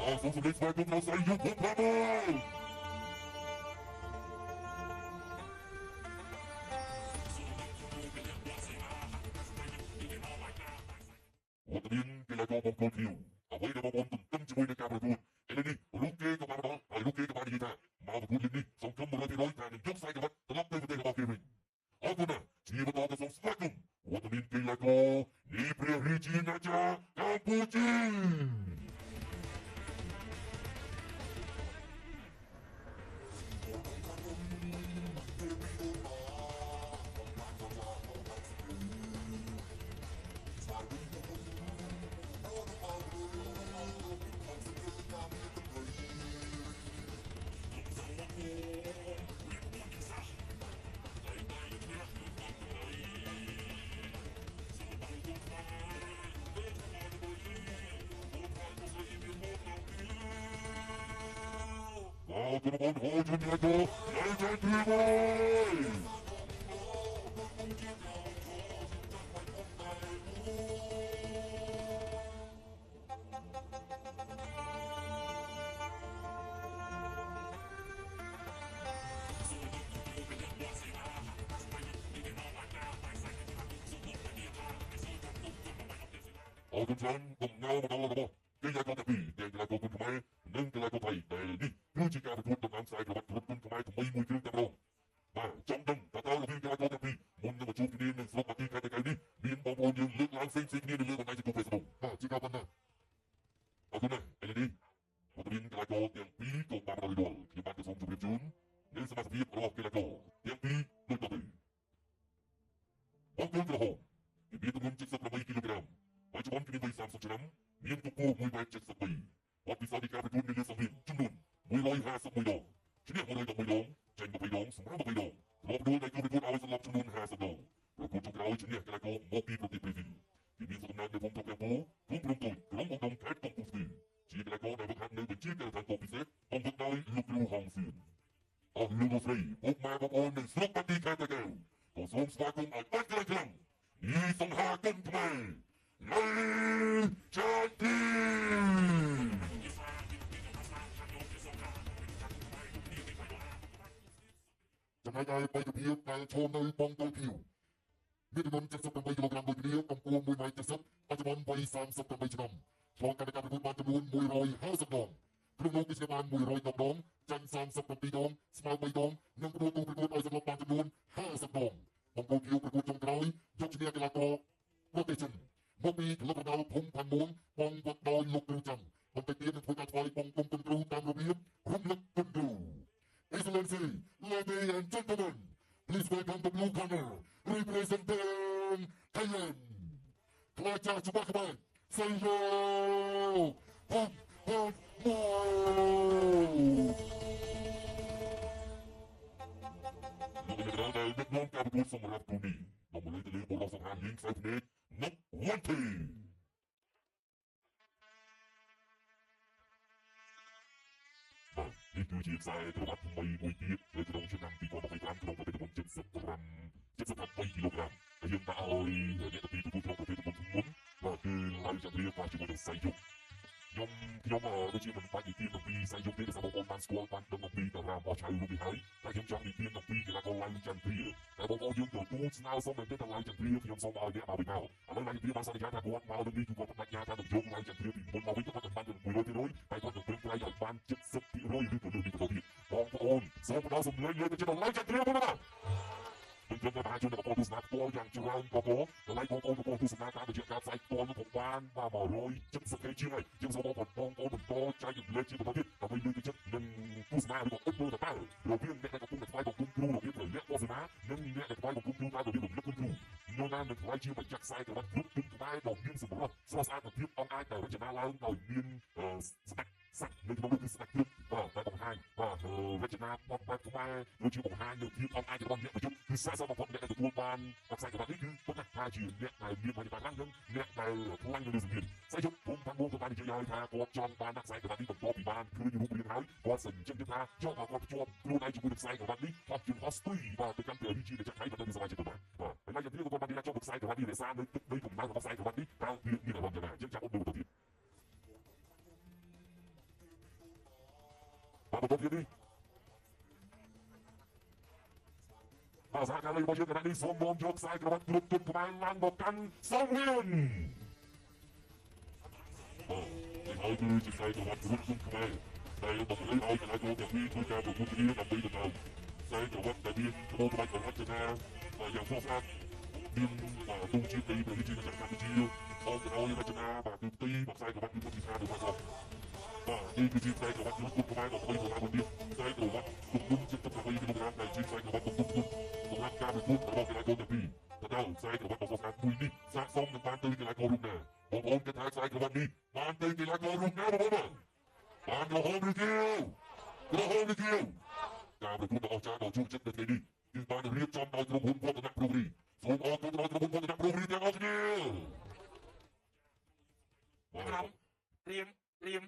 បាទសូមសម្លេងស្វាគមន៍ដល់ស្រីយុគភពផងវត្តមានកីឡាករបង្គោលខៀវអ្វីដែលបងប្អូនទន្ទឹមជាមួយនឹងការប្រកួតឥឡូវនេះរូបគេក៏បានមកដល់ហើយរូបគេក៏បាននិយាយថាមកប្រកួតលើកនេះសង្ឃឹម100%ថានឹងយកខ្សែក្រវ៉ាត់ត្រឡប់ទៅប្រទេសរបស់គេវិញអរគុណណាស់ជាបន្តក៏សូមស្វាគមន៍វត្តមានកីឡាករនៃព្រះរាជាណាចក្រកម្ពុជាបាទគុណបងហូជូនកីឡាករឡៃចន្ទ្រាមួយអរគុណច្រើនដំណើរមកដល់របស់កីឡាករទាំងពីរទាំងកីឡាករគុណខ្មែរនិងកីឡាករថៃដែលនេះគឺជាការប្រកួតដណ្ដើមខ្សែក្រវ៉ាត់គ្រប់គុណខ្មែរថ្មីមួយគ្រឿងតែម្ដងបាទចង់ដឹងតើតើរវាងកីឡាករទាំងពីរមុននឹងមកជួបគ្នានៅស្រុកបាទីខេត្តតាកែវនេះមានបងប្អូនយើងលើកឡើងផ្សេងៗគ្នានៅលើបណ្ដាញសង្គម Facebook បាទជាការប៉ុណ្ណាអរគុណណាស់ឥឡូវនេះវត្តមានកីឡាករទាំងពីរក៏បានមកដល់រាល់ខ្ញុំបាទក៏សូមជម្រាបជូននៅសមាជិករបស់កីឡាករទាំងពីរដូចតទៅបង្គោលក្រហមគេមានទម្ងន់78គីឡូក្រាមបច្ចុប្បន្នគឺមានវ័យ30ឆ្នាំមានកម្ពស់1.73ម៉ែត្របទពិសោធន៍នៃការប្រកួតនៅលើសង្វៀនចំនួន151ដងឈ្នះ111ដងចាញ់20ដងស្មើ20ដងធ្លាប់ដួលដៃគូប្រកួតឲ្យសន្លប់ចំនួន50ដងប្រកួតចុងក្រោយឈ្នះកីឡាករមកពីប្រទេសប្រេស៊ីលគេមានសកំណើតនៅភូមិត្រពាំងពោភូមិព្រំតូចក្រុងបងដុំខេត្តកំពង់ស្ពឺជាកីឡាករដែលវឹកហាត់នៅបញ្ជាការដ្ឋានកងពិសេសបង្វឹកដោយលោកគ្រូហងសឿនអស់លោកស្រីពុកម៉ែបងប្អូននៅស្រុកបាទីខេត្តតាកែវក៏សូមស្វាគមន៍ឲ្យបានខ្លាំងខ្លាំងនេះសង្ហាគុណខ្មែរឡៃចន្ទ្រាចំណែកឯបេក្ខភាពដែលឈរនៅបង្គោលខៀវមានទម្ងន់78គីឡូក្រាមដូចគ្នាកម្ពស់1.70ម៉ែត្របច្ចុប្បន្នវ័យ38ឆ្នាំឆ្លងកាត់ការប្រកួតបានចំនួន150ដងក្នុងនោះគេឈ្នះបាន110ដងចាញ់37ដងស្មើ3ដងនិងផ្ដួលគូប្រកួតឲ្យសន្លប់បានចំនួន50ដងបង្គោលខៀវប្រកួតចុងក្រោយយកឈ្នះកីឡាករប្រទេសចិនមកពីក្លឹបរដូវភូមិផាន់មួងបងវត្តដោយលោកគ្រូច័ន្ទបន្តិចទៀតនឹងធ្វើការថ្វាយបង្គំគុណគ្រូតាមរបៀបរំលឹកគុណគ្រូ Excellency, ladies and gentlemen, please welcome the blue corner representing Thailand. ខ្លាចាស់ច្បាស់ក្បែរសៃយោហំហំមកលោកអ្នកដែលដឹកនាំការប្រកួតសម្រាប់គូនេះដល់មកលើទៅលើបុរសសង្ហាលៀងខ្សែភ្នែកនុកវ៉ាន់ធីបាទនេះគឺជាខ្សែក្រវ៉ាត់ថ្មីមួយទៀតនៅក្នុងឆ្នាំ2025ក្នុងប្រភេទទម្ងន់75 78គីឡូក្រាមហើយយើងដាក់ឲ្យអ្នកទាំងពីរប្រកួតក្នុងប្រភេទទម្ងន់ធ្ងន់បាទគឺឡៅចន្ទ្រាប៉ះជាមួយនឹងសៃយុគខ្ញុំខ្ញុំដូចជាមិនបាច់និទានអំពីសៃយុគទេដោយសារបងប្អូនបានស្គាល់បានដឹងអំពីតារារបស់ឆៅរូបនេះហើយតែខ្ញុំចង់និទានអំពីកីឡាករឡៅចន្ទ្រាតែបងប្អូនយើងទទួលស្នើសុំមែនទេថាឡៅចន្ទ្រាខ្ញុំសូមឲ្យអ្នកមកវិញមកឥឡូវឡៅចន្ទ្រាបានសន្យាថាគាត់មកលើនេះគឺគាត់បដិញ្ញាថានឹងយកឡៅចន្ទ្រាពីមុនមកវិញគាត់នឹងបាន100%តែគាត់នឹងប្រឹងប្រែងឲ្យបាន70%ឬក៏លើសនេះបន្តទៀតបងប្អូនសូមផ្ដល់សម្លេងលើកទឹកចិត្តដល់ឡៅចន្ទ្រាផងណាមិនត្រឹមតែមហាជនដែលកំពុងទស្សនាផ្ទាល់យ៉ាងច្រើនបងប្អូនតម្លៃបងប្អូនកំពុងទស្សនាតាមរយៈការផ្សាយផ្ទាល់នោះក៏បានបាទ170 k ជាងហើយយើងសូមបងប្អូនបងប្អូនបន្តចែករំលែកជាបន្តទៀតដើម្បីលើកទឹកចិត្តនិងទស្សនាឬក៏អុតមើលតើរវាងអ្នកដែលកំពុងតែថ្វាយបង្គំគ្រូរបៀបរលាកពណ៌សមានិងអ្នកដែលថ្វាយបង្គំគ្រូតាមរបៀបរំលឹកគុណគ្រូនោះណានឹងថ្វាយជាម្ចាស់ខ្សែក្រវ៉ាត់គ្រប់គុណខ្មែរដ៏មានសម្រស់ស្រស់ស្អាតនិងភាពអង់អាចដែលរចនាឡើងដោយមានស្ដេចសត្វនៅក្នុងនោះគឺស្ដេចគ្រប់បាទតែបង្ហាញបាទរចនាបថបែបខ្មែរដូចជាបង្ហាញនៅភាពអង់អាចរបស់អ្នកប្រយុទ្ធគឺស័ក្តិសមបំផុតអ្នកដែលទទួលបានខ្សែក្រវ៉ាត់នេះគឺពិតណាស់ថាជាអ្នកដែលមានបញ្ញាខ្លាំងនិងអ្នកដែលខ្លាំងនៅលើសង្វៀនស្អីជុំភូមិផាន់មួងក៏បាននិយាយឲ្យថាគាត់ចង់បានខ្សែក្រវ៉ាត់នេះបន្ទាប់ពីបានឃើញរូបរាងហើយគាត់សញ្ជឹងថាចង់ឲ្យគាត់ភ្ជាប់ខ្លួនឯងជាមួយនឹងខ្សែក្រវ៉ាត់នេះហោះយន្តហោះស្ទុយបាទទៅកាន់ព្រះរាជាណាចក្រថៃបន្តពីសមាជិកបាទបាទហើយយ៉ាងនេះក៏គាត់បាននិយាយចង់ខ្សែក្រវ៉ាត់នេះរក្សានៅទឹកដីកំណើតរបស់ខ្សែក្រវ៉ាត់នេះតើវាមានអារម្មណ៍យ៉ាងណាយើងចាប់អត់មើលទៅទៀត បន្តទៀតនេះបាទសហការរបស់យើងគណៈនេះសូមនាំយកខ្សែក្រវ៉ាត់គ្រប់ទុនខ្មែរឡើងមកកាន់សង្វៀនបាទនេះហើយគឺជាខ្សែក្រវ៉ាត់គ្រប់ទុនខ្មែរដែលតម្រូវឲ្យកីឡាករទាំងពីរធ្វើការប្រកួតគ្នាដើម្បីដណ្ដើមខ្សែក្រវ៉ាត់ដែលមានក្បូរក្បាច់រចនាបាទយ៉ាងស្រស់ស្អាតមានបាទទង់ជាតិនៃប្រជាជាតិកម្ពុជាអមទៅដោយរចនាបាទគឺផ្ទៃបាទខ្សែក្រវ៉ាត់គឺពុទ្ធិសាទៅបាទបាទនេះគឺជាខ្សែក្រវ៉ាត់គ្រប់ខ្មែរដ៏ថ្មីសម្រាប់នេះខ្សែក្រវ៉ាត់ទម្ងន់78គីឡូក្រាមដែលជាខ្សែក្រវ៉ាត់ទម្ងន់ធ្ងន់សម្រាប់ការប្រកួតរបស់កីឡាករទាំងពីរតើខ្សែក្រវ៉ាត់ដ៏ស្រស់ស្អាតមួយនេះស័ក្តិសមនឹងបានទៅកីឡាកររូបណាបងប្អូនគិតថាខ្សែក្រវ៉ាត់នេះបានទៅកីឡាកររូបណាបងប្អូនបានក្រហមឬខៀវក្រហមឬខៀវការប្រកួតដ៏អស្ចារ្យដ៏ជោគជ័យនៅថ្ងៃនេះគឺបានរៀបចំដោយក្រុមហ៊ុនវឌ្ឍនៈប្រូរីសូមអរគុណដល់ក្រុមហ៊ុនវឌ្ឍនៈប្រូរីទាំងអស់គ្នាក្រុមត្រៀមត្រៀម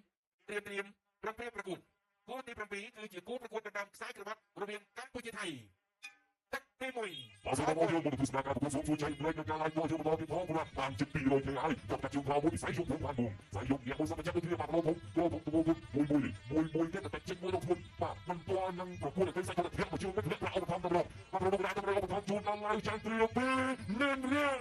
ត្រៀមត្រៀមប្រភេទប្រកួតគូទី7គឺជាគូប្រកួតដណ្ដើមខ្សែក្រវ៉ាត់រវាងកម្ពុជាថៃទឹកទី1បាទសូមអរគុណមកទស្សនាការប្រកួតសូមជួយចែករំលែកនិងការ like របស់យើងបន្តទៀតផងព្រោះបានជិត200គេហើយចាប់តែជើងក្រោមមួយវិស័យយកផងបានមុំស្អីយកញាក់មួយសិនតែចាប់ដូចគ្នាបាទលោធំលោធំទៅមួយមួយមួយមួយទៀតតែចេញមួយដល់ធ្ងន់បាទមិនទាន់នឹងប្រកួតទៅសាច់គាត់ធ្លាក់មកជើងមិនធ្លាក់ប្រាក់ឧបត្ថម្ភដល់បាទប្រមូលដាក់ទៅឧបត្ថម្ភជូនដល់ឡាវចាំត្រៀមពីលឿនរៀង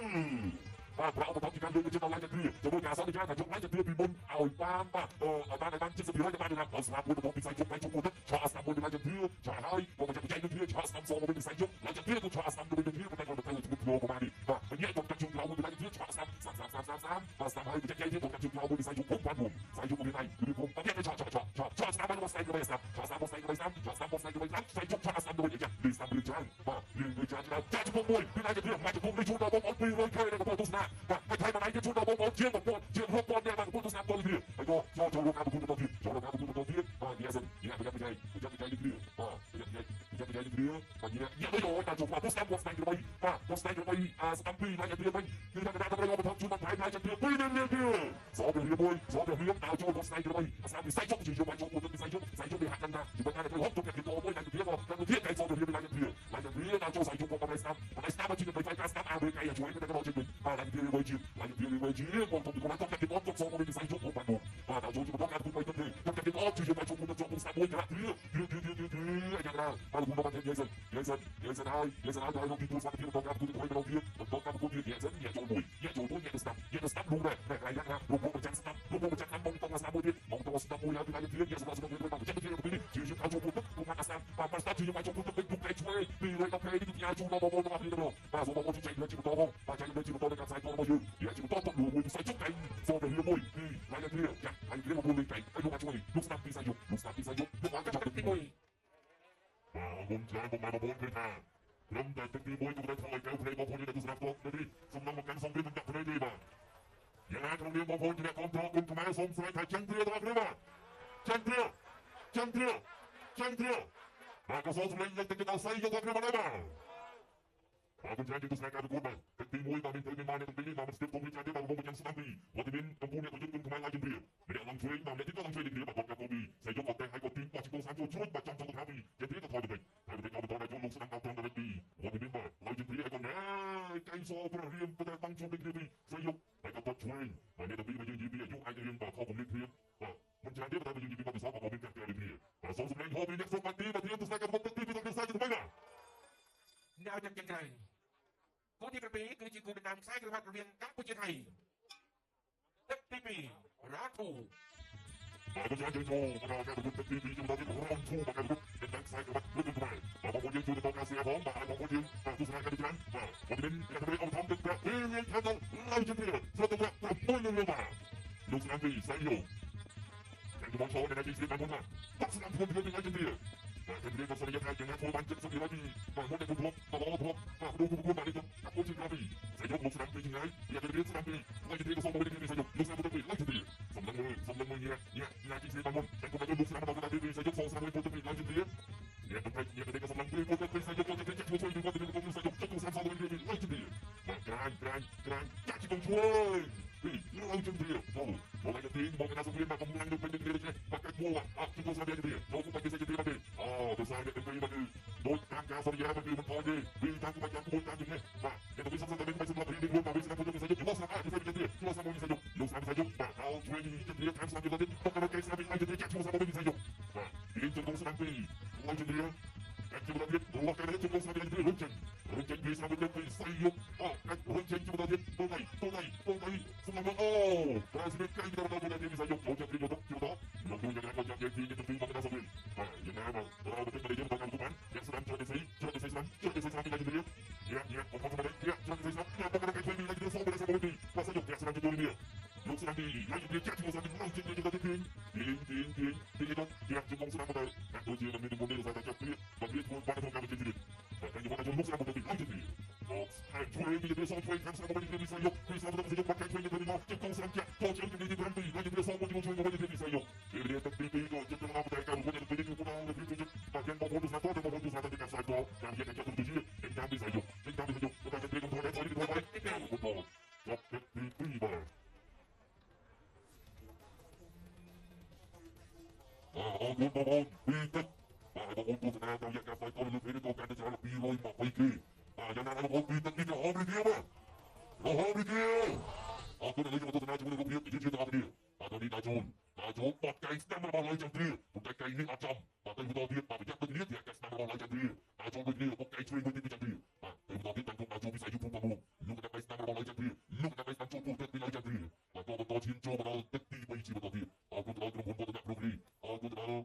បាទប្រាក់ឧបត្ថម្ភជាការលើកទឹកចិត្តដល់ឡាយចន្ទ្រាជាមួយការសន្យាថាយកឡាយចន្ទ្រាពីមុនឲ្យបានបាទឲ្យបានឲ្យបាន70%ទៅបានដល់ដល់ស្លាប់មួយរបស់ពិស័យជុំដៃជុំមួយទឹកឆាស្ដាប់មួយឡាយចន្ទ្រាឆាហើយមកចាំចែកនឹងគ្នាឆាស្ដាប់សងមកវិញពិស័យជុំឡាយចន្ទ្រាក៏ឆាស្ដាប់ទៅវិញគ្នាប៉ុន្តែគាត់ទៅធ្ងន់ធ្ងរប្រហែលនេះបាទញាក់ទៅជុំក្រៅមួយឡាយចន្ទ្រាឆាស្ដាប់សាមសាមសាមសាមសាមបាទស្ដាប់ហើយចែកទៀតទៅជុំក្រៅមួយពិស័យជុំពុំបានមុំស័យជុំមួយដៃគឺពុំបាទឆាឆាឆាឆាឆាស្ដាប់បានមកស្ដាយទៅស្ដាប់ឆាស្ដាប់មកស្ដាយទៅស្ដាប់ឆាស្ដាប់មកស្ដាយទៅស្ដាប់ស័យជុំឆាស្ដាប់ទៅវិញចាលីស្ដាប់លីច្រើនបាទលីលីច្រើនច្រើនចាជុំមួយពីឡាយចន្ទ្រាមកជុំនេះជូនដល់បងប្អូន 200K នៅកំពុងទស្សនាបាទហើយថៃមកដៃជូនដល់បងប្អូនជាង1000ជាង6000នាក់បាទកំពុងទស្សនាពលគ្នាហើយក៏ចូលចូលរួមការប្រកួតបន្តទៀតចូលរួមការប្រកួតបន្តទៀតបាទញ៉ាំសិនញ៉ាំប្រចាំប្រចាំប្រចាំប្រចាំនេះគ្នាបាទប្រចាំប្រចាំប្រចាំនេះគ្នាបាទញ៉ាំញ៉ាំទៅយកតាមចូលមកទស្សនាមកស្ដាយក្របីបាទទស្សនាក្របីអាស្ដាំពីឡាយចន្ទ្រាវិញគឺថាកណ្ដាលតម្រូវឲ្យថមជូនមកថៃឡាយចន្ទ្រាពីរនេះទៀតសោព្រះរៀមួយសោព្រះរៀមដើរចូលទស្សនាក្របីអាស្ដាំវិស័យជុំជាយកបាយចូលមួយវិស័យជុំវិស័យជុំវាហាក់ដឹងថាជាមួយថាត្រូវហុកជុំគេតមួយឡាយចន្ទ្រាក៏តាមទៀតកែសោព្រះរៀមឡាយចន្ទ្រាឡាយចន្ទ្រាដើរចូលសៃជុំមកបានស្ដាំបានស្ដាំមកជាទៅការស្ដាំអាវកៃជួយទៅដល់ជិះវិញបាទឡាយចន្ទ្រាវិញជាឡាយចន្ទ្រាវិញជាបងធំពីកន្លងទៅគេអត់សងមកវិស័យជុំផងបានបាទដល់ចូលជាបន្តការពុតបីទៅទេតែគេអត់ជាបាយជុំមួយទៅជុំស្ដាំមួយក្រាក់ទ្រាទ្រាទ្រាទ្រាទ្រាយ៉ាងណាបាទលោកបាននិយាយសិននិយាយសិននិយាយសិនហើយនិយាយសិនហើយដល់លោកទីទូស្វាគមន៍បន្តការពុតទៅដល់ទៀតបន្តការពុតទៀតនិយាយសិននិយាយចូលមួយនិយាយចូលមួយនិយាយទៅស្ដាំនិយាយទៅស្ដាំលោកដែរតែកន្លែងណាលោកមកចាំស្ដាំលោកមកចាំបងតស្ដាំមួយទៀតបងតស្ដាំមួយហើយពីឡាយទ្រានិយាយសម្រាប់សម្រាប់ទៅចាំទៅទៀតនេះជាយើងឲ្យចូលពុតទៅមកស្ដាំបាទស្ដាំជាយើងឲ្យចូលពុតទៅពុកតែឆ្វេង210ខេនេះគឺផ្ញើជូនដល់បងប្អូនទាំងអស់គ្នាទៅបាទសូមបងប្អូនជួយចែកលើជាបន្តផងបាទចែកលើជាបន្តในការផ្សាយផ្ទាល់របស់យើងនិយាយជាបន្តទៅមួយវិស័យជុំកែសោព្រះរៀមួយពីឡាយទ្រាចាឡាយទ្រាមកមួយលេងកែឲ្យលោកមកជួយលោកស្ដាប់ពីសាយុលោកស្ដាប់ពីសាយុលោកបានចាប់ទឹកទី1បាទអរគុណច្រើនបងប្អូនឃើញថាត្រឹមតែទឹកទី1ក៏ได้ធ្វើឲ្យកែវភ្នែកបងប្អូនដែលទស្សនាផ្ទាល់នេះសំណងមកកាន់សង្គ្រាមមិនដាក់ភ្នែកទេបាទយ៉ាងណាក្នុងនាមបងប្អូនជាអ្នកគ្រប់គ្រងគុណខ្មែរសូមស្រែកថាចន្ទ្រាទាំងអស់គ្នាបាទចន្ទ្រាចន្ទ្រាចន្ទ្រាបាទក៏សូមសម្លេងលើកទឹកចិត្តដល់សៃយកទាំងគ្នាមកដែរបាទអរគុណច្រើនជាទស្សនាការប្រកួតបាទទឹកទី1បាទមានត្រូវមានមកអ្នកទាំងពីរនេះបាទមិនស្ទាបធំនេះច្រើនទេបាទកំពុងប្រចាំស្ដាំពីវត្តមានកំពូលអ្នកប្រយុទ្ធគុណខ្មែរឡាយជំរាម្នាក់ឡើងឆ្វេងបាទម្នាក់ទៀតក៏ឡើងឆ្វេងដូចគ្នាបាទគាត់កាកូពីសៃយកគាត់តែឲ្យគាត់ទីបោះជង្គង់សាមចូលជ្រួចបាទចំចង់ទៅខាងពីជំរាក៏ថយទៅវិញហើយទៅបន្តដល់ចូលលោកស្ដាំដល់ត្រង់ទៅពីវត្តមានបាទឡាយជំរាឲ្យគាត់ណែកែសព្រះរៀមតែបាំងជួបដូចគ្នាពីសៃយកហើយក៏គាត់ឆ្វេងបាទអ្នកទាំងពីរមកយើងនិយាយពីអាយុអាចរៀងបាទខុសគំនិតគ្នាបាទមិនច្រើនទេតែយើងនិយាយពីបទពិសោធន៍ក៏មានការកែដូចគ្នាបាទសូមសម្លេងហៅពីអ្នកស្រុកបាទីបាទត្រៀមទស្សនាការប្រកួតទឹកទីពីទឹកសាជាថ្មីបាទ អ្នកឲ្យទឹកចឹងក្រៅគូទី7គឺជាគូដណ្ដើមខ្សែក្រវ៉ាត់រវាងកម្ពុជាថៃទឹកទី2 round 2បាទក៏យើងចូលមកដល់ការប្រកួតទឹកទី2ចំណុចទី round 2បាទការប្រកួតដណ្ដើមខ្សែក្រវ៉ាត់លើកខ្មែរបាទបងប្អូនយើងជួយបន្តការសៀផងបាទបងប្អូនយើងបាទទស្សនាការច្រើនបាទវត្តមានអ្នកធ្វើអមធំទឹកប្រាក់ពីរៀងខាងដល់ឡើយជំរាបស្រុកទឹកប្រាក់6លានបាទលោកស្នាមពីសៃយោតែបងចូលនៅទីស្រីបានមុនបាទបាក់ស្នាមភូមិពីឡើយជំរាបបាទជំរាបក៏សន្យាថាយ៉ាងណាធ្វើបាន70%ពីបាទមុនតែពុំបាទបងប្អូនបាទดูពុំបាទនេះទៅពុំជាក្រពីសៃយោលោកស្នាមពីឆ្ងាយយ៉ាជំរាបស្នាមពីឡើយជំរាបក៏សូមមកពីសៃយោលោកស្នាមទៅពីឡើយជំរាបសំឡឹងមើលសំឡឹងមើលញ៉ាញ៉ាញ៉ាទីស្រីបានមុនតែក៏មកលោកស្នាមដល់ទៅពីសៃយោសងស្នាមមួយទៅពីឡើយជំរាបញ៉ាទៅញ៉ាទៅក៏សំឡឹងពីពុំទៅពីសៃយោទៅចាក់ជួយជួយទៅទៅសៃយោចាក់ទៅសាមសងទៅពីឡើយជំរាបបាទក្រាញក្រាញក្រាញចាក់ជង្គង់ជួយពីឡើយជំរាបចូលចូលឡើងទីមកណាសុខរៀនមកកំឡាំងទៅពេញទៅនេះបាក់កាច់មួអត់ជង្គង់ស្នាមជំរាបចូលទៅពីសៃជំរាបបាទអូទៅសាយទៅពីបាទគឺដោយតាមការសន្យាបាទគឺមិនថយទេពីតាមក្បាច់តាមក្បួនតាមជំនះបាទតែទៅសំសំតែមិនសម្រាប់រៀនរួមបាទវិស្នាពុទ្ធវិស័យយោស្នាមវិស័យជំរាបចូលស្នាមវិស័យយោលោកស្នាមវិស័យយោបាទដល់ជួយជំរាបតាមស្នាមជំរាបទៀតតកកែស្នាមវិស័យជំរាបចាក់ឈ្មោះស្នាមវិស័យយោបាទរៀនជង្គង់ស្នាម អូកាច់រុញចេញជាបន្តទៀត ទូដៃ ទូដៃ ទូដៃ សំឡង អូប្រាស្មានកៃដល់ដល់ដល់វិស័យយកចូលចាប់យកទៅជាបន្ត លោកទូយ៉ាងណាក៏ចាប់យកទីនេះទៅមកដល់សវិញ បាទ យ៉ាងណា បាទ ដល់ទៅទៅយើងដល់កម្មបាន យ៉ាងស្ដាំ ចូលទៅស្អី ចូលទៅស្អី ស្ដាំ ចូលទៅស្អី ស្ដាំ ពីណា ជំរាប យ៉ាងយ៉ាងបងប្អូន យ៉ាងចូលទៅស្ដាំ យ៉ាងបងប្អូន គេធ្វើនេះទៅ សូមទៅ សូមទៅ បាទ សាយកយ៉ាងស្ដាំ ចូលនេះលោកស្ដាំទីហើយ ជំរាបចាក់ជាមួយស្ដាំទីមកជាទៅទៅទីទីទីទីទីទៅ យ៉ាងជំងស្ដាំទៅ តែដូចជាមានមុននេះ ដោយសារតែចាប់ព្រា បាទ វាធ្វើបានក្នុងកម្មវិធីទៀត បាទ តែខ្ញុំថាលោកស្ដាំទៅទីហើយ ទីអូហើយជួយពីទៅសងជួយខាងស្ដាំមក ទីវិស័យយកពីស្ដាំទៅយកបាត់ ជួយទៅមកជង្គង់ស្ដាំចាក់ចូលជើងទីទី7 ហើយទីសងមួយជួយមកទីវិស័យយកពេលនេះ ទឹកទី2ក៏ចិត្តទៅមក តែការវិញទៅទីគឺពុនដល់ទីជួយ បាទ យ៉ាងបងប្អូនទស្សនាត បងប្អូនទស្សនាទៅការផ្សាយតតាមរយៈការចាត់ទុកជាតាមវិស័យយកតាមវិស័យយក តែតែខ្ញុំធ្វើតែធ្វើទៅបងប្អូនចប់ទឹកទី2 បាទ អរគុណបងប្អូនពីទឹក បាទ បងប្អូនទស្សនាតាមរយៈការផ្សាយតលើពេលនេះក៏កាន់តែច្រើន 220 គេ បាទ យ៉ាងណាបងប្អូនពីទឹកនេះ ក្រហមឬខៀវ បាទ ក្រហមឬខៀវ អរគុណដែលចូលទស្សនាជាមួយនឹងរូបភាពជាទាំងអស់គ្នា បាទ តនេះដល់ចូលដល់ចូលបាត់កែងស្ដាំរបស់ឡៃចន្ទ្រា ប៉ុន្តែកែងនេះអត់ចំ បាទ ទៅបន្តទៀត បាទ ប្រយ័ត្នដូចគ្នា ទីកែស្ដាំរបស់ឡៃចន្ទ្រា ដល់ចូលដូចគ្នា បុកកែងឆ្វេងមួយទៀតពីចន្ទ្រា បាទ ទៅបន្តទៀត តាំងគុំដល់ចូលវិស័យយុភូមិ 9 លោកដាក់បៃស្ដាំរបស់ឡៃចន្ទ្រា លោកដាក់បៃស្ដាំចូលពោះទឹកពីឡៃចន្ទ្រា បាទ បន្តឈានចូលមកដល់ទឹកទី3ជាបន្តទៀត អរគុណដល់ក្រុមហ៊ុនវឌ្ឍនៈប្រូគ្រី អរគុណដល់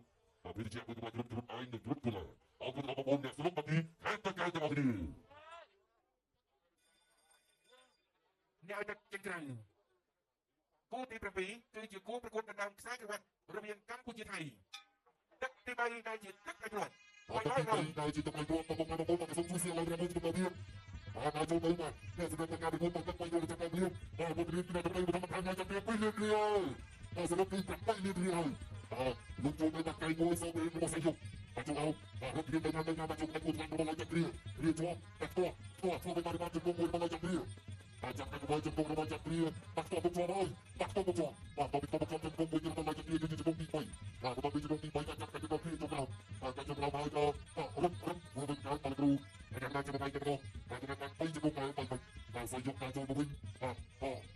បាទ ភេទជ្ជៈមួយក្បាច់គ្រប់គ្រប់ឯង និងគ្រប់កូឡា អរគុណដល់បងប្អូនអ្នកស្រុកបាទីខេត្តតាកែវទាំងអស់គ្នា អ្នកឲ្យទឹកចេញក្រៅ គូទី7គឺជាគូប្រកួតដណ្ដើមខ្សែក្រវ៉ាត់រវាងកម្ពុជាថៃ ទឹកទី3ដែលជាទឹកដៃព្រាត់ ទឹកទី3ដែលជាទឹកដៃព្រាត់ បងប្អូនបងប្អូន បាទ សូមជួយសៀឡៃរមួយបន្តទៀត បាទ ដល់ចូលទៅ បាទ អ្នកសម្រាប់ការប្រកួត ទឹក3យកទៅចាប់ភ្លាម បាទ បុតរៀនពីដល់ទៅបន្តថែមឡើងចាប់2លានរៀល បាទ សរុបគឺ8លានរៀលហើយ បាទ លោកចូលទៅបាក់កៃមួយសោពេលរបស់សៃយុ បាទ ចូលអោ បាទ រត់រៀនទៅណាទៅណា បាទ ចូលទៅគូថ្លៃរបស់ឡៃចន្ទ្រារៀជាប់ តែផ្ទាល់ផ្ទាល់ធ្វើទៅបាន បាទ ជង្គង់មួយរបស់ឡៃចន្ទ្រា បាទ ចាប់ទៅជង្គង់របស់ចន្ទ្រា បាទ ផ្ទាល់ពុកជាប់ហើយ បាទ ផ្ទាល់ពុកជាប់ បាទ តទៅផ្ទាល់ពុកជាប់ ជង្គង់មួយរបស់ឡៃចន្ទ្រាគឺជាជង្គង់ទី3 បាទ បន្ទាប់ពីជង្គង់ទី3 ចាប់ទៅដល់គ្រាចូលក្រោម បាទ ចូលក្រោមហើយក៏រត់រត់ធ្វើវិញក្រោយ បាទ គ្រូហើយដល់ចាំបាយទៅដល់ បាទ ដល់3ជង្គង់ហើយ បាទ បាទ សៃយកដល់ចូលមកវិញ បាទ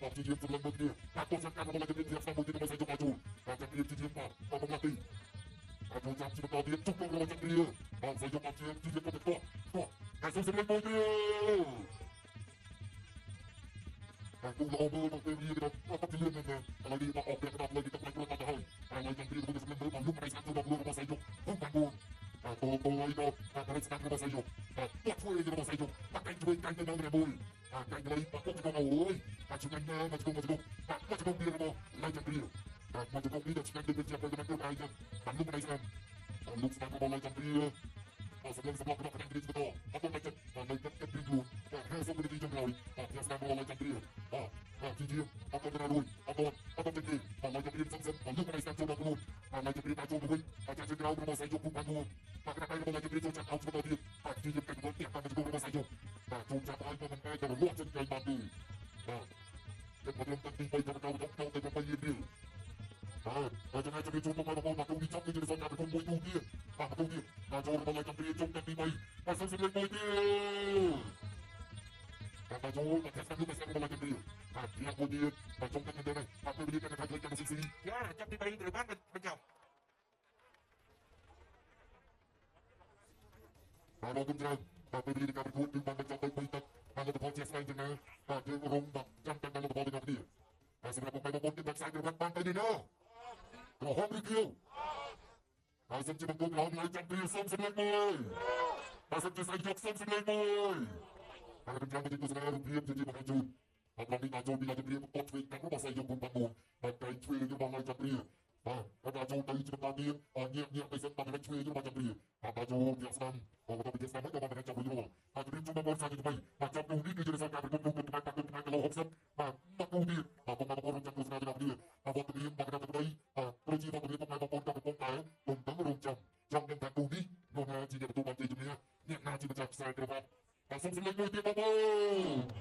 បាទ ជាជាសម្លឹងមើលគ្នា បាទ ទោះចាំការរបស់ឡៃចន្ទ្រាស្ដាំមួយទៀតរបស់សៃយកដល់ចូល បាទ ចាំព្រាជាជា បាទ បាទ បំលាស់ទី បាទ ចូលចាំជាបន្តទៀត ជង្គង់របស់ចន្ទ្រា បាទ សៃយកដល់ជាជាទៅផ្ទាល់ផ្ទាល់ ហើយសូមសម្លឹងមួយទៀត បាទ គូល្អមើលមកពេលនេះ គេដល់អត់ទៅលឿនមែនទេ ឥឡូវនេះមកអอกប្រាក់ដល់លើនេះ ទឹកផ្នែកខ្លួនដល់ទៅហើយ ឥឡូវចន្ទ្រាកំពុងតែសម្លឹងមើល បាទ លុបដៃស្ដាំចូលដល់ខ្លួនរបស់សៃយកហុងបាន4 បាទ តតឲ្យដល់ បាទ ដៃស្ដាំរបស់សៃយក បាទ ពាក់ធ្វើរបស់សៃយក បាទ កែងជួយកែងទៅដល់ម្នាក់មួយ បាទ កែងលៃ បាទ ពុកជង្គង់ អូយ បាទ ឆ្ងាញ់ណាស់ មកជង្គង់ មកជង្គង់ បាទ មកជង្គង់ទៀតរបស់ឡៃចន្ទ្រា បាទ មកជង្គង់នេះដល់ឆ្ងាញ់ដូចជាទៅដល់ខ្លួនឯងចឹង បាទ លុបដៃស្ដាំ បាទ លុបស្ដាំរបស់ឡៃចន្ទ្រា បាទ សម្លឹងសម្លក់ក្នុងក្នុងទីបន្តអត់ទៅចិត្ត បាទ នៅទឹកទឹកព្រីខ្លួន បាទ 50វិនាទីចុងក្រោយ បាទ ផ្ទះស្ដាំរបស់ឡៃចន្ទ្រា បាទ បាទ ជាជាអត់ទៅណារួច អត់អត់ទៅទេ បាទ ឡៃចន្ទ្រាសំសិន បាទ លុបដៃស្ដាំចូលដល់ខ្លួន បាទ ឡៃចន្ទ្រាបាទចូលមកវិញ បាទ ចាក់ជើងក្រោមរបស់សៃយកភូមិបានមួយ បាទ ក្តារដៃរបស់ឡៃចន្ទ្រាចូលចាប់អោបន្តទៀត បាទ ជាជាកាច់វល់ផ្ទះតាមជង្គង់របស់សៃយក បាទ ចូលចាប់ឲ្យមកមិនអាចទៅលាក់ចេញក្រៅបានទេ បាទ តែមកត្រឹមទឹកទី3 ទៅដល់ទៅទៅ8លានរៀល បាទ ហើយចំណែកជំរាបជូនបងប្អូនបងប្អូន បាទ ទូនេះចប់ គឺជាសន្យាប្រគំមួយទូទៀត បាទ ទូទៀត បាទ ចូលរបស់ឡៃចន្ទ្រាជុំទឹកទី3 បាទ សូមសម្លេងមួយទៀត បាទ បាទ ចូល បាទ ស្ដាប់លោកស្ដាប់របស់ឡៃចន្ទ្រា បាទ យ៉ាងមួយទៀត បាទ ជុំទឹកនេះ បាទ ពេលវេលាកាន់តែខ្លីកាន់តែស៊ីស៊ី យ៉ាចាប់ទី3ត្រូវបានបញ្ចប់ បាទ អរគុណច្រើន បាទ ពេលវេលានៃការប្រកួតគឺបានបញ្ចប់ទៅ3ទឹក បាទ លទ្ធផលជាក់ស្ដែងចឹងណា បាទ យើងរង បាទ ចាំតែលទ្ធផលទាំងអស់គ្នា បាទ សម្រាប់បងប្អូនទីបាក់ខ្សែក្រវ៉ាត់បានទៅនេះណា ក្រហមឬខៀវ ហើយសូមជាបង្គោលក្រហមឡៃចន្ទ្រាសូមសម្លេងមួយ បាទ សូមជាស្អីយកសូមសម្លេងមួយ បាទ ខ្ញុំចាំទៅទស្សនារូបភាពជាជាបង្ហាញជូន បាទ ត្រង់នេះដល់ចូលពីឡៃចន្ទ្រា បន្ទាត់ឆ្វេងកាំរបស់ស្អីយកគុំបានមួយ បាទ កែងឆ្វេងរបស់ឡៃចន្ទ្រា បាទ ដល់ចូលទៅជាបន្តទៀត ញាក់ញាក់ទៅសិន បាទ ឆ្វេងរបស់ចន្ទ្រា បាទ ដល់ចូលញាក់ស្ដាំ បាទ បន្តពីស្ដាំហើយដល់បានចាប់រួចរាល់ បាទ ជំរាបជូនបងប្អូនសាជាថ្មី បាទ ចាប់គូនេះគឺជារសការប្រកួតគូគុណខ្មែរ បាទ គុណខ្មែរគីឡូ60 បាទ មកគូទៀត បាទ បងប្អូនចាំទស្សនាទាំងអស់គ្នា បាទ វត្តមាន បាទ កណ្ដាលប្តី បាទ ប្រជាវត្តមាន បងប្អូនក៏កំពុងតែទន្ទឹងរង់ចាំចង់ដឹងថាគូនេះនោះណាជាអ្នកទទួលបានជ័យជំនះ អ្នកណាជាម្ចាស់ខ្សែក្រវ៉ាត់ បាទ សូមសម្លេងមួយទៀតបងប្អូន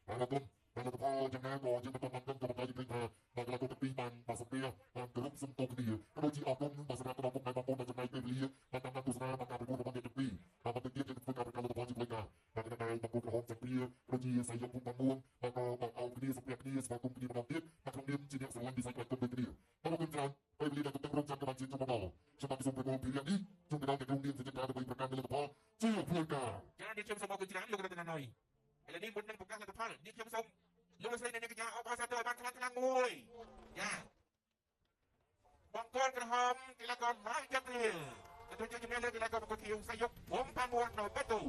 បាទ អរគុណ បាទ លទ្ធផលយ៉ាងណាក៏យើងមិនទាន់បានដឹង ក៏ប៉ុន្តែយើងឃើញថា បាទ កីឡាករទាំងពីរបាន បាទ សំភារបានគោរពសំទោសគ្នា ក៏ដូចជាអរគុណ បាទ សម្រាប់ដល់ពុកម៉ែបងប្អូនដែលចំណាយពេលវេលា បាទ តាមដានទស្សនា បាទ ការប្រកួតរបស់អ្នកទាំងពីរ បាទ បន្តិចទៀតយើងធ្វើការប្រកាសលទ្ធផលជាផ្លូវការ បាទ គណៈដែលបង្គោលក្រហមចន្ទ្រា ដូចជាសៃយកភូមិបានមួង បាទ ក៏បាទ អោបគ្នាសំភារគ្នាស្វាគមន៍គ្នាម្ដងទៀត បាទ ក្នុងនាមជាអ្នកស្រឡាញ់វិស័យផ្នែកគុំដូចគ្នា បាទ អរគុណច្រើន ពេលវេលាដែលកំពុងរងចាំក៏បានជាចូលមកដល់ ខ្ញុំបាទសូមប្រកបពីរឿងនេះជូនទៅដល់អ្នកគ្រូនាងសញ្ញការដើម្បីប្រកាសលទ្ធផលជាផ្លូវការ ចា នេះខ្ញុំសូមអរគុណច្រើនលោករតនាណយ ឥឡូវនេះមុននឹងប្រកាសលទ្ធផលនេះខ្ញុំសូមលោកស្រីអ្នកកញ្ញាអបអរសាទរឲ្យបានខ្លាំងខ្លាំងមួយចាបង្គោលក្រហមកីឡាករម៉ៅចន្ទ្រាទទួលជ័យជំនះលើកីឡាករបង្គោលខៀវសៃយុកវងផាមួននៅប៉េទូ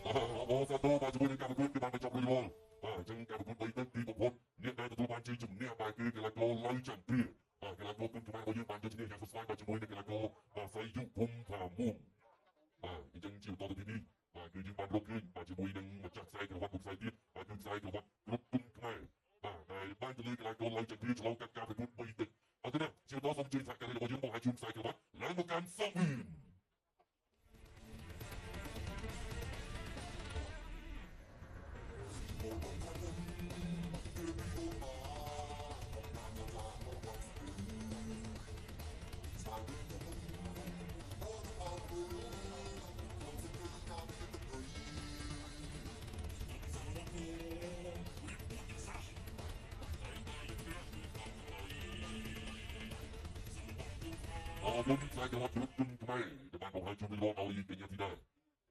អបអរសាទរបាទជាមួយនឹងការប្រកួតគឺបានបញ្ចប់រួចរាល់បាទអញ្ចឹងការប្រកួត3ទឹកទីបំផុតអ្នកដែលទទួលបានជ័យជំនះបាទគឺកីឡាករឡៅចន្ទ្រាបាទកីឡាករគុណខ្មែររបស់យើងបានជ័យជំនះយ៉ាងស្វិតស្វាញបាទជាមួយនឹងកីឡាករបាទសៃយុភូមិផាមួនបាទអញ្ចឹងជាបន្តទៅទីនេះបាទគឺយើងបានរកឃើញបាទជាមួយនឹងម្ចាស់ខ្សែក្រវ៉ាត់មួយខ្សែទៀតបាទគឺខ្សែក្រវ៉ាត់គ្រប់គុណខ្មែរបាទដែលបានទៅលើកីឡាករឡៅចន្ទ្រាឆ្លងកាត់ការប្រកួត3ទឹកអរគុណជាបន្តសូមជឿសហការីរបស់យើងមកឲ្យជូនខ្សែក្រវ៉ាត់ឡើងមកកាន់សង្វៀនអរគុណខ្សែក្រវ៉ាត់គ្រប់គុណខ្មែរដែលបានបង្ហាញជូនលងឲ្យកញ្ញាធីតា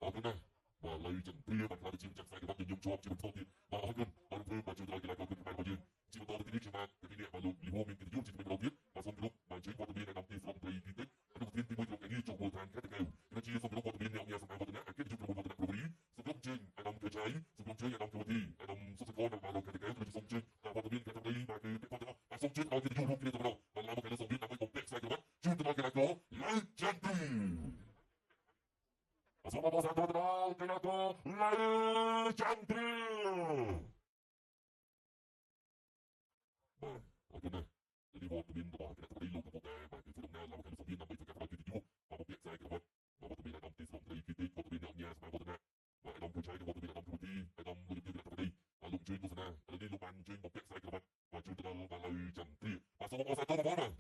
អរគុណណាស់បាទលើចន្ទ្រាបានខ្លាចជាម្ចាស់ខ្សែក្រវ៉ាត់ញញឹមជាប់ជាបន្តទៀតបាទអរគុណអរគុណបាទជួយដល់កីឡាករគុណខ្មែររបស់យើងជាបន្តទៅទីនេះខ្ញុំបាទទីនេះបាទលោកលីហូមានកិត្តិយសជាថ្មីម្ដងទៀតបាទសូមគោរពបាទជើញវត្តមាននៅក្នុងទីស្រុកត្រីទីតិចអនុប្រធានទី1ក្រុមការងារចុះមូលដ្ឋានខេត្តតាកែវនិងជាសូមគោរពវត្តមានអ្នកអង្គការសម្ព័ន្ធវឌ្ឍនៈអគ្គនាយកក្រុមវឌ្ឍនៈប្រវរីសូមគោរពជើញអាដាមកឆៃសូមគោរពជើញអាដាមគវធីអាដាមសុខសកលនៅបាទលោកខេត្តតាកែវនិងសូមជើញវត្តមានខេត្តតាកែវបាទគឺពាក់ព័ន្ធទាំងអស់បាទសូមជើញដល់កិត្តិយសរួមគ្នាទាំងអស់បាទឡើងមកលើសង្វៀនដើម្បីបំពាក់ខ្សែក្រវ៉ាត់ជូនទៅដល់កីឡាករឡៅចន្ទ្រាសូមអបអរសាទរដល់កីឡាករឡៅចន្ទ្រាបាទអរគុណណាស់នេះវត្តមានរបស់គណៈកម្មការលោកកំពុងតែបាទគឺធ្វើដំណើរឡើងមកកាន់សង្វៀនដើម្បីធ្វើការផ្ដល់កិត្តិយសបាទបំពាក់ខ្សែក្រវ៉ាត់បាទវត្តមានអាដាមទីស្រុកត្រីគីតិវត្តមានអ្នកអង្គការសមាវឌ្ឍនៈបាទអាដាមគូឆៃវត្តមានអាដាមគូទីអាដាមលោកជំទាវគណៈកម្មការបាទលោកជួយទស្សនាឥឡូវនេះលោកបានជួយបំពាក់ខ្សែក្រវ៉ាត់បាទជួយទៅដល់បាទឡៅចន្ទ្រាបាទសូមអបអរសាទរបងប្អូនបាទ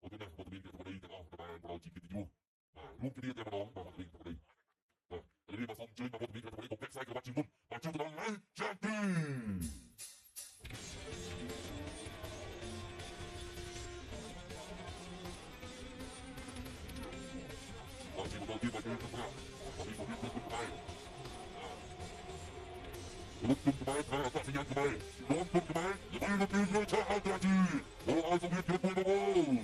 អរគុណណាស់វត្តមានគណៈកម្មការទាំងអស់ដែលបានផ្ដល់ជាកិត្តិយសបាទរួមគ្នាតែម្ដងបាទវត្តមានគណៈកម្មការបាទឥឡូវនេះបាទសូមអញ្ជើញបាទវត្តមានគណៈកម្មការបំពាក់ខ្សែក្រវ៉ាត់ជាមុនបាទជួយទៅដល់ឡៅចន្ទ្រាបាទជាបន្តទៀតបាទគឺសម្រាប់បាទនេះសូមរៀបគុណខ្មែរលោកគុណខ្មែរថាអត្តសញ្ញាណខ្មែរលោកគុណខ្មែរល្បីល្បីលើឆាកអន្តរជាតិអូឲ្យសូមរៀបជួយបងប្អូន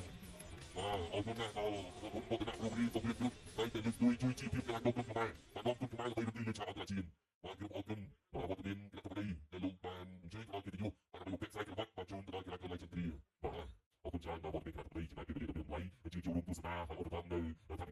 បាទអរគុណណាស់ដល់គុណបទនៈរូបនេះសូមរៀបជួយតែតែលើកជួយជួយជីវភាពកីឡាករគុណខ្មែរបាទលោកគុណខ្មែរល្បីល្បីលើឆាកអន្តរជាតិបាទខ្ញុំអរគុណបាទវត្តមានគណៈកម្មការដែលលោកបានអញ្ជើញដល់កិត្តិយសបាទដើម្បីពាក់ខ្សែក្រវ៉ាត់បាទជូនទៅដល់កីឡាករឡៃចន្ទ្រាបាទអរគុណច្រើនដល់វត្តមានគណៈកម្មការចំណាយពេលវេលាដ៏មានតម្លៃអញ្ជើញចូលរួមទស្សនាហើយឧបត្ថម្ភនៅថា